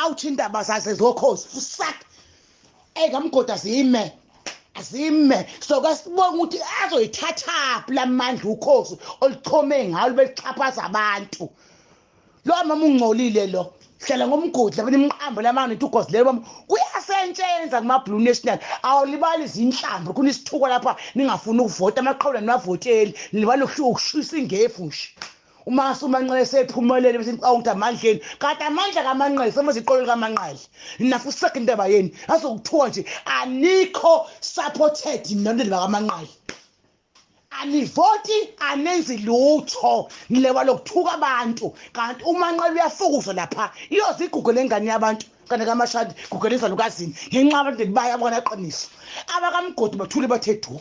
Out indaba zaze zokhozi fusak. Ekamgodi azime. Azime. So kasibonga ukuthi azoyithathaphi lamandla ukhozi oluchome ngalo belixhaphaza abantu. Lo mama ungcolile lo. Hlala ngomgodi lapha nimqambo lamanga nithi ugozi lelo mama kuyasentshenza kuma Blue National awulibali izinhlamvu khona isithuko lapha ningafuni ukuvota amaqhawula niwavoteli nilibala ukushisa ingefu nje uma umanqele sephumelele bese nicabanga ukuthi amandleni kanti amandla kamanqele semaziqolo likamanqele nina fuseka indaba yenu azokuthuka nje anikho supported nina bakamanqele anivoti anenzi lutho nilewa lokuthuka abantu kanti umanqele uyafukuza lapha iyoze iguge lengane yabantu kanti kamashadi gugela izalukazini ngenxa abantu bayabona qiniso abakamgodi bathule bathe du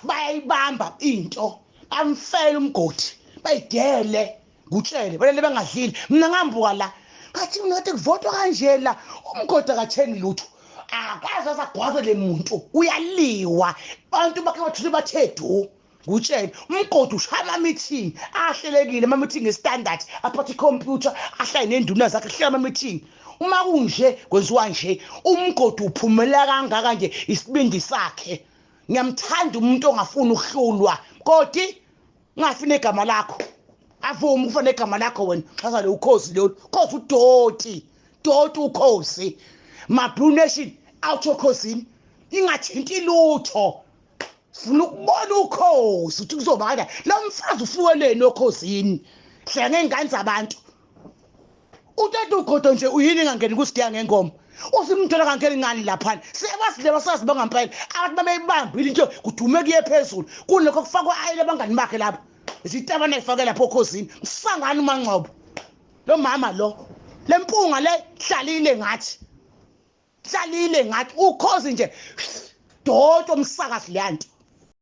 bayayibamba into bamfela umgodi bayidele ngutshele balele bangadlile mina ngambuka la ngathi mina kade kuvotwa kanje la umgodi akathengi lutho akaze asagwazele muntu uyaliwa abantu bakhe bathule bathe du ngutshele umgodi ushaya ama-meeting ahlelekile ama-meeting e-standard aphathe ikhompyutha ahlale nenduna zakhe hlela ama-meeting uma kunje kwenziwa nje umgodi uphumela kangaka nje isibindi sakhe ngiyamthanda umuntu ongafuni ukuhlulwa mgodi ungafuni egama lakho avumi ukufa negama lakho wena xhasa lo ukhozi lolu khozi udoti doti ukhozi ma blue nation out okhozini ingathinti lutho sifuna ukubona ukhozi ukuthi kuzoba kanjani lo mfazi ufukeleni okhozini hleka ngey'ngane zabantu utata ugodo nje uyini engangeni kusigiya ngengoma usimthola kangeni ngani laphana siyabazi le basazi bangampela abantu babeyibambile into kudume kuye phezulu kunokho kufakwa ayile abangani bakhe lapho izitabane ifake lapho okhozini msangani umangcobo lo mama lo lempunga le hlalile ngathi hlalile ngathi ukhozi nje doto umsakazi leyanto.